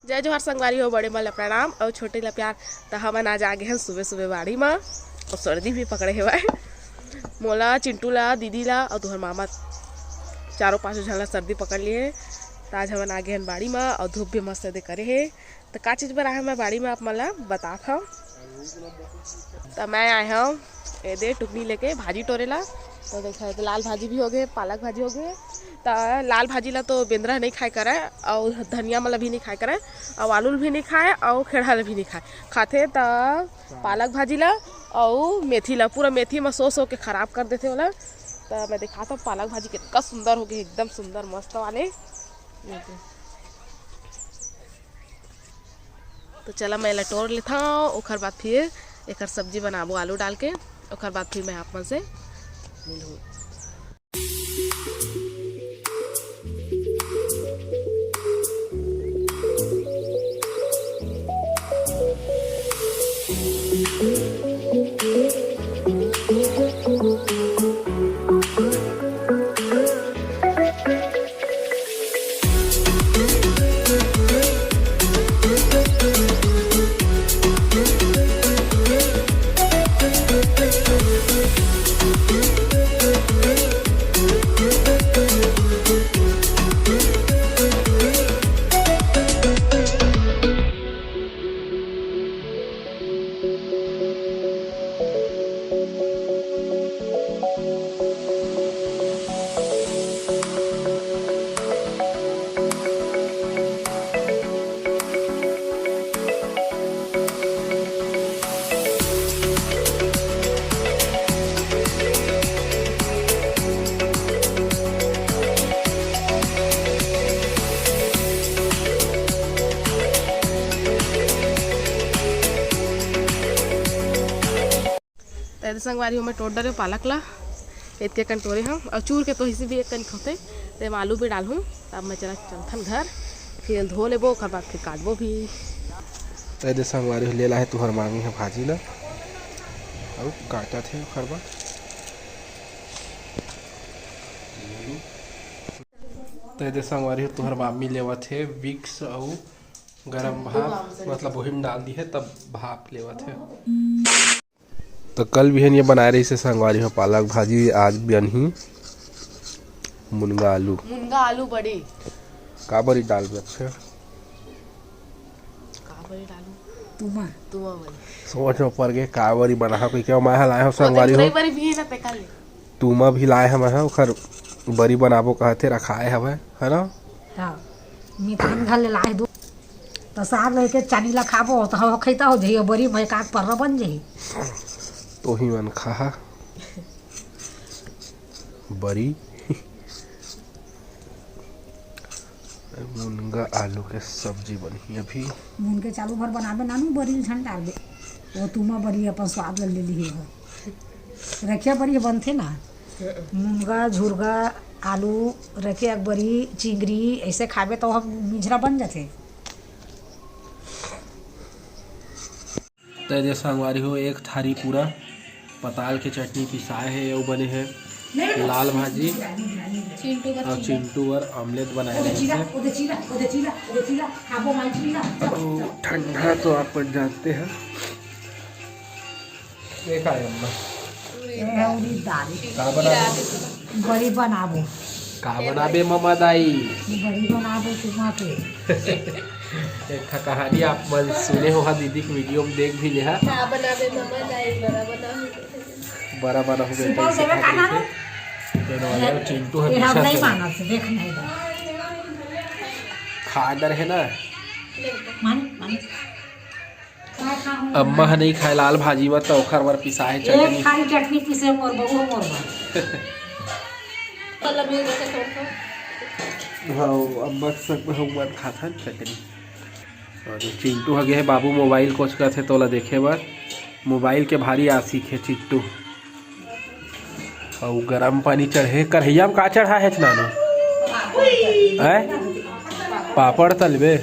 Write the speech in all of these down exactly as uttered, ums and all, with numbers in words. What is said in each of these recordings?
जय जोहार संगवारी हो, बड़े मन ला प्रणाम अउ छोटे ला प्यार। त हमन आज आ गे हन सुबह सुबह बाड़ी म, अउ सर्दी भी पकड़े हेवय। मोला, चिंटू ला, दीदी ला अउ तुहर मामा, चारों पांचों झन ला सर्दी पकड़ लिए। त आज हमन आ गे हन बाड़ी म अउ धूप भी मस्त दे करे हे। त का चीज बर आए हन मैं बाड़ी म, आप मन ला बतात हव। त मैं आए हव एदे टुकनी लेके भाजी टोरे ला। त देखा, एदे लाल भाजी भी हो गे, पालक भाजी हो गे। त लाल भाजी ला तो बेंदरा नहीं खाए करय, अउ धनिया मन ला भी नहीं खाए करय, अउ आलू ला भी नहीं खाए, अउ खेड़हा ला भी नहीं खाए। खाथे त पालक भाजी ला अउ मेथी ला, पूरा मेथी म सो सो के खराब कर देथे ओला। त मैं दिखात हव पालक भाजी कितना सुंदर हो गे, एकदम सुंदर मस्त वाले। तो चला, मैं एला टोर लेथव, ओखर बाद फिर एकर सब्जी बनाबो आलू डाल के, ओखर बाद फिर मैं आप मन से मिलहूँ। त एदे संगवारी हो, मैं टोर डरे पालक ला, एतके कन टोरे हंव, अउ चूर के तो इसे भी एक कन होथे, ते में आलू भी डालहूँ। तब मैं चला चलथन घर, फिर धो लेबो, ओकर बाद फिर काटबो भी। त एदे संगवारी हो, ले लाहे तुहर मामी ह भाजी ला, अउ काटत हे ओकर बाद। त एदे संगवारी हो, तुहर मामी लेवत हे Vicks अउ गरम भाप, मतलब वही में डाल दी है, तब भाप लेवत है। तो कल बिहन ये बनाए रहिस हे संगवारी हो पालक भाजी, आज बनही मुनगा आलू। मुनगा आलू बड़ी। का बरी डाल बे? अच्छा, का बरी डालू? तुमा। तुमा बरी। सोच में पड़ गए का बरी बना हो, कि क्या मैं लाए हो संगवारी हो। बरी भी है ना, पेका ले। तुमा भी लाए हवय, ओखर बरी बनाबो कहत हे, रखाए हवय, है ना? हाँ, मितान घर ले लाए दो। त साग लेके चानी ला खाबो, त हवा खैता हो जाइए, बरी में एक आग पर्रा बन जाइए। तो ही मन खा बरी। मुनगा आलू के सब्जी बनही अभी। मुनगे चालू भर बनाबे नानू, बरी झन डालबे। वो तुमा बरी अपन स्वाद ले ली हो। रखिया बरी बनथे ना। मुनगा, झुरगा, आलू, रखिया बरी, चिंगरी, ऐसे खाबे तो हम मिझरा बन जाथे। त ये संगवारी हो, एक थारी पूरा पताल के चटनी पिसाए हे, अउ बने हे लाल भाजी चिंटू बर अउ चिंटू बर omelette बनाए रहिस हे। तो ठंडा तो आप मन जानते हैं। देखा है अम्मा। ए, उड़ीद दाल। का बनाबे? बरी बनाबो। का बनाबे ममा दाई? बरी बनाबो तुमा के। एक ठा कहानी आप मन सुने हो हा, दीदी के video में देख भी ले हा। का बनाबे ममा दाई? बरा बनाहूँ। बरा बनाहूँ बेटा, सुबह इसे देवे खा खाना रही हो। थे। तेरे वाले चिंटू ये हम नहीं हमेशा मानत से, देख नहीं दे। खा डर है ना। मानी, मानी। अम्मा ह नहीं खाए लाल भाजी म, त ओखर बर पिसाए एक चटनी। थारी चटनी पीसे मोर बहू मोर बर। हाँ, अम्मा के संग में हम मन खाथन चटनी। और चिंटू ह गे हे बाबू mobile कोचकत हे, तोला देखे बर। Mobile के भारी आशिक हे चिंटू। अउ गरम पानी चढ़े, कढ़ैया म का चढ़ा हे नानू? हैं? पापड़ तलबे।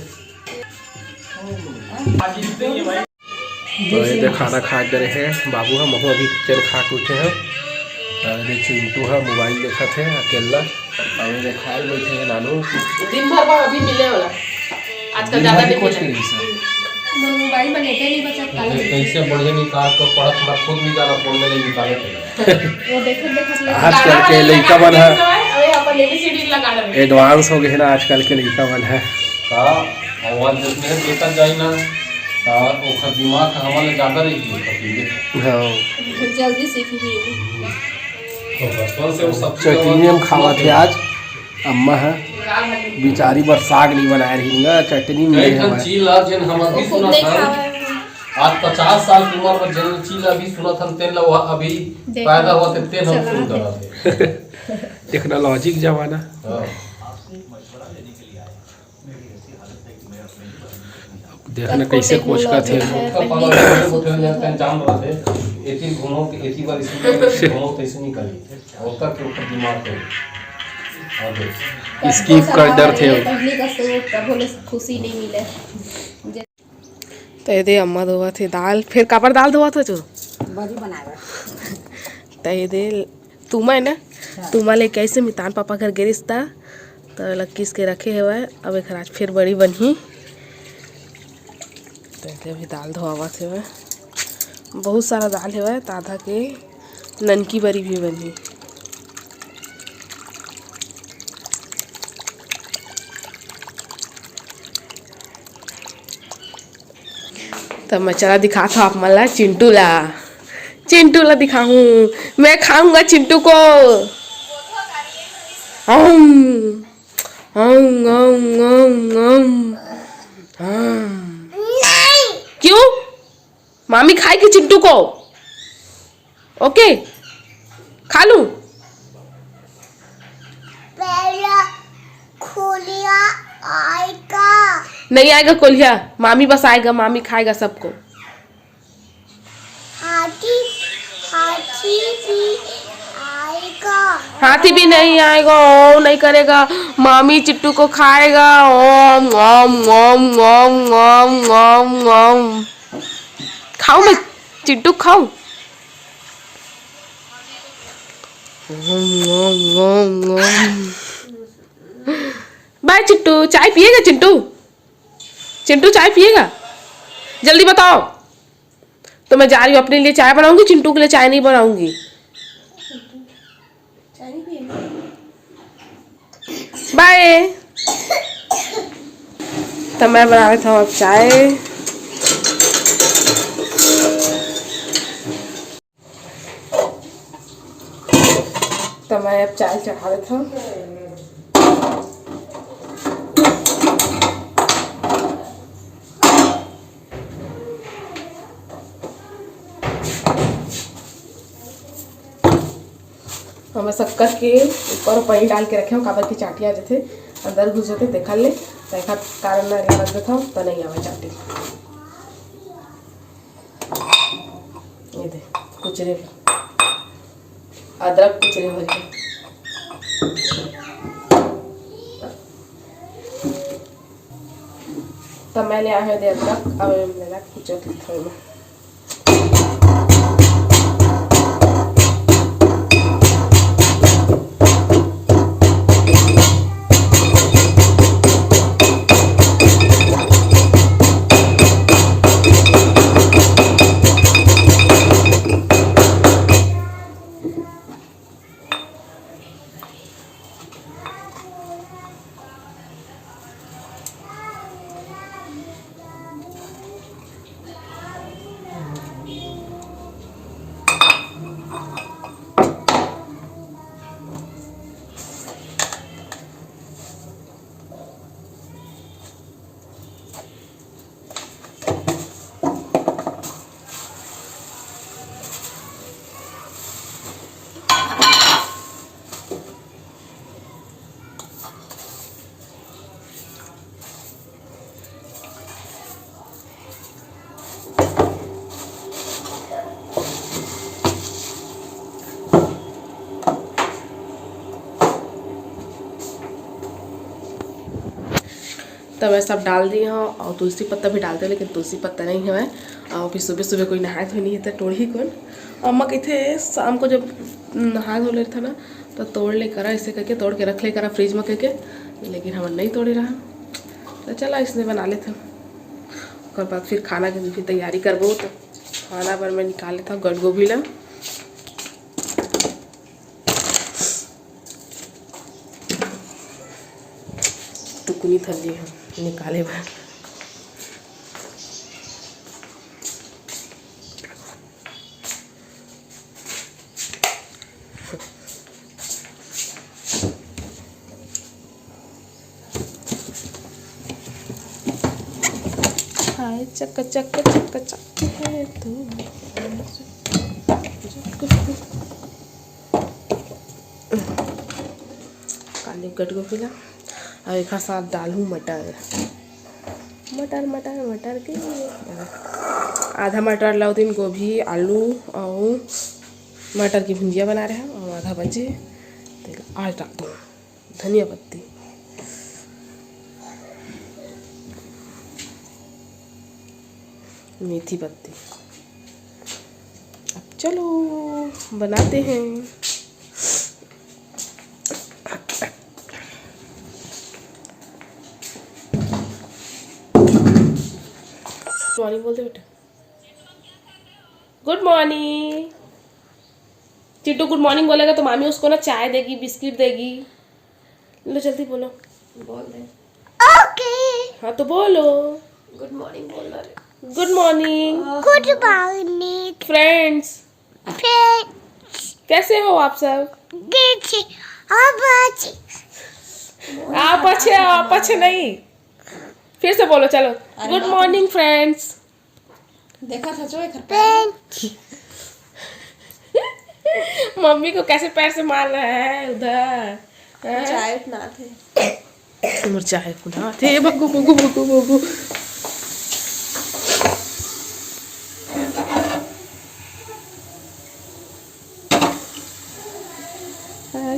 तो ये दे खाना खा डरे हे बाबू ह, महू अभी चल खा के उठे हे। अउ ये चिंटू ह mobile देखत हे अकेला। अउ ये खाए ल बैठे हे नानू। दिन भर बर अभी मिले वाला। आजकल ज्यादा दिमाग भी कुछ नहीं। नहीं, सर। मोर मोबाइल में नेटे नहीं बचत, काहे? कैसे बढ़िया निकाल के पढ़त, मैं खुद नहीं जाना फोन में नहीं निकाले थे। वो देखत देखत ले आजकल के लइका मन ह अबे अपन एबीसीडी लगा रहे। एडवांस हो गए ना आजकल के लइका मन ह। का? आवाज जितने देखत जाई ना, ता ओकर दिमाग हमारे ज्यादा रही है, ओकर पीछे। हाँ। जल्दी सीख गई। तो बचपन से वो सब चीज़ चटनी हम खावा थे आज। अम्मा ह बिचारी बर साग नहीं बनाए रही ना, चटनी कई मिले ठन हमारे। चीज ला जेन हम अभी वो खुद सुनत नहीं हन। खावा है। आज पचास साल की उम्र में जेन चीज ला अभी सुनत हन, तेन ला वो अभी देखो। पैदा हुआ थे, तेन हम चला सुन थे। डरा थे। टेक्नोलॉजी के जमाना। हाँ। देखना सबको कैसे कोच का थे। टेक्नोलॉजी है, ओकर पाला में बैठे रहते हैं, जाम रहते। एती घूमो, एती बार इसमें घूमो तो ऐसे निकली। ओकर के ऊपर दिमाग है। हाँ, देख। स्किप कर डर थे। पहली का सोच, कभो ले खुशी नहीं मिले। तो ये दे अम्मा धोवत हे दाल, फिर काबर दाल धोवत हो जो? बड़ी बनावे। तो ये दे तुमा है ना, हाँ। तुमा लेके आई से मितान पापा घर गे रिस ता, तो लक्कीस के रखे हेवय। अब एक आज फिर बड़ी बनही। तो ये दे अभी दाल धोवत हेवय, बहुत सारा दाल हेवय, तो आधा के ननकी बरी भी बनही। तब मैं चला दिखात हूँ आप मन ला चिंटू ला। चिंटू ला दिखाहूँ, मैं खाऊंगा चिंटू को। अम, अम, अम, अम, अम। हाँ। क्यों? मामी खाएगी चिंटू को। ओके, खा लूं? पहला कोलिया आएगा। नहीं आएगा कोलिया, मामी बस आएगा, मामी खाएगा सबको। हाथी, हाथी भी आएगा। हाथी भी नहीं आएगा, ओ नहीं करेगा, मामी चिट्टू को खाएगा। ओम, ओम, ओम, ओम, ओम, ओम, ओम। खाऊं मैं? चिंटू खाऊं? बाय चिंटू, चाय पिएगा चिंटू? चिंटू चाय पिएगा? जल्दी बताओ। तो मैं जा रही हूँ, अपने लिए चाय बनाऊंगी, चिंटू के लिए चाय नहीं बनाऊंगी। बाय। तो मैं बनावत हूँ अब चाय। तो मैं अब चाय चढ़ा देत हूँ। हमर शक्कर के ऊपर पानी डाल के रखे हूँ, काबर की चाटी आ जाथे, अंदर घुस जाथे, तेखर ले। तो एखर कारण मैं रख देत हूँ, तो नहीं आवे चाटी। ये दे, कुचरे, अदरक कुचरे हो रही। तो मैं ले आए हूँ दे अदरक, अब मैं ला कुचर लेथों एमा। तो मैं सब डाल दी हूँ और तुलसी पत्ता भी डालते हैं, लेकिन तुलसी पत्ता नहीं है। और फिर सुबह सुबह कोई नहाए धोए नहीं है तो टोड़ही कौन। अम्मा कहते शाम को जब नहा धो लेता ना तो तोड़ ले करा, ऐसे करके तोड़ के रख ले करा फ्रिज में करके, लेकिन हम नहीं तोड़े रहा। तो चला, इसने बना लेथन, ओकर बाद फिर खाना के भी तैयारी करबो। तो खाना बर मैं निकाल लेथन गट गोभी ला। टुकनी थली है निकाले बर। हाय चक चक चक चक है तू। काली गट गोभी ला, अउ एखर साथ डालहूँ मटर। मटर मटर मटर के आधा मटर ला, दिन गोभी, आलू अउ मटर की भुंजिया बना रहे हैं, अउ आधा बचे तेला आज डाल दूँ। धनिया पत्ती, मेथी पत्ती। अब चलो बनाते हैं। सॉरी बोल दे बेटा। गुड मॉर्निंग। चिंटू गुड मॉर्निंग बोलेगा तो मामी उसको ना चाय देगी, बिस्किट देगी। लो जल्दी बोलो। बोल दे। ओके। हाँ तो बोलो। गुड मॉर्निंग बोल रहे। गुड मॉर्निंग। गुड मॉर्निंग फ्रेंड्स। फ्रेंड्स। कैसे हो आप सब? कैसे? आप अच्छे? आप अच्छे, आप अच्छे नहीं। फिर से बोलो चलो। गुड मॉर्निंग फ्रेंड्स। देखा था जो एकर पैर। मम्मी को कैसे पैर से मार रहा है उधर। हाँ? चाय उठना थे। मोर चाय उठना थे। बग्गू, बग्गू, बग्गू, बग्गू।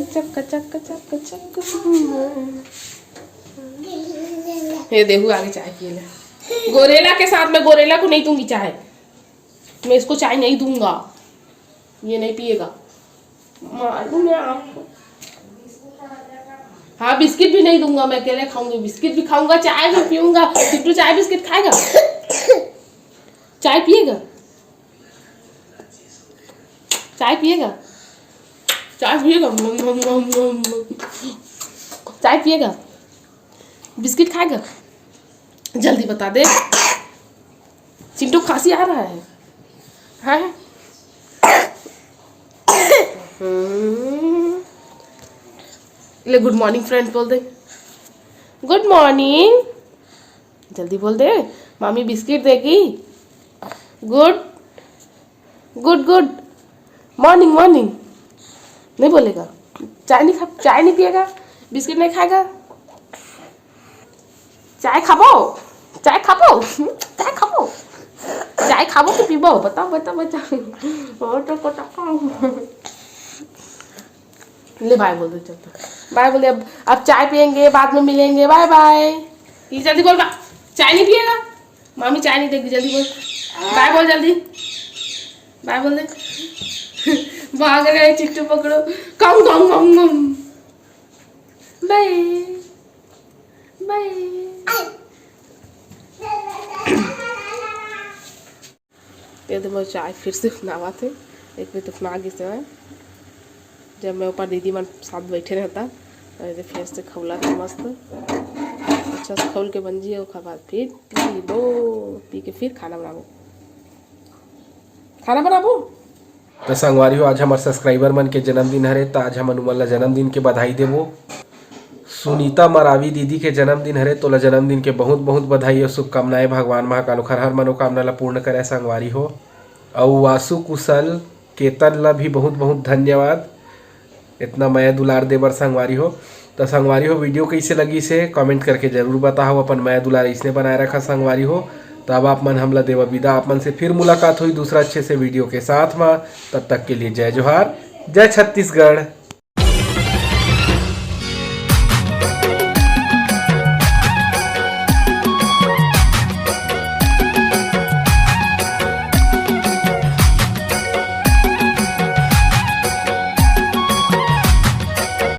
चक, चक, चक, चक। ये देखो आगे चाय पिए ले। गोरेला के साथ मैं गोरेला को नहीं दूंगी चाय। मैं इसको चाय नहीं दूंगा, ये नहीं पिएगा। मालूम है आपको। हाँ, बिस्किट भी नहीं दूंगा, मैं अकेले खाऊंगी। बिस्किट भी खाऊंगा, चाय भी पीऊंगा। चिंटू चाय बिस्किट खाएगा? चाय पिएगा? चाय पिएगा? चाय पिएगा? मम, मम, मम, मम, मम। चाय पिएगा? बिस्किट खाएगा? जल्दी बता दे। चिंटू खांसी आ रहा है। हाँ? हम्म। ले गुड मॉर्निंग फ्रेंड्स बोल दे। Good morning. जल्दी बोल दे। मामी बिस्किट देगी। Good good good. Morning morning. नहीं बोलेगा? चाय नहीं खा, चाय नहीं पिएगा? बिस्किट नहीं खाएगा? चाय खाबो? चाय खाबो? चाय खाबो? चाय खाबो कि पीबो? बताओ, बताओ, बताओ। और तो पता। ले बाय बोल दे, चल तो। बाय बोल दे। अब, अब चाय पियेंगे, बाद में मिलेंगे, बाय बाय। ये जल्दी बोल बा-, चाय नहीं पिएगा? मामी चाय नहीं देगी, जल्दी बोल। बाय बोल जल्दी। बाय बोल दे। भाग रहे चिट्टू पकड़ो। कम, कम, कम, कम। बाय। बाय। ये तो मोर चाय फिर से उफनावत हे। एक बेर तो उफना गिस हे। जब मैं ऊपर दीदी मन साथ बैठे रहता, तो ऐसे फिर से खौला था मस्त। अच्छा से खौल के बन जी, ओकर बाद फिर पीबो, पी के फिर खाना बनाबो। खाना बनाबो। तो संगवारी हो, आज हमर सब्सक्राइबर मन के जन्मदिन हरे, तो आज हमन उमन ला जन्मदिन के बधाई देबो। सुनीता मरावी दीदी के जन्मदिन हरे, तोला जन्मदिन के बहुत बहुत बधाई और शुभकामनाएं। भगवान महाकाल ओखर हर मनोकामना ला पूर्ण करे संगवारी हो। अउ वासु कुशल केतन ला भी बहुत बहुत धन्यवाद इतना मया दुलार दे बर संगवारी हो। तो संगवारी हो, वीडियो कैसे लगी से कमेंट करके जरूर बताओ। अपन मया दुलार इसने बनाए रखा संगवारी हो। तो अब आप मन हमला देवा विदा, आप मन से फिर मुलाकात हुई दूसरा अच्छे से वीडियो के साथ में। तब तक के लिए जय जोहार, जय छत्तीसगढ़।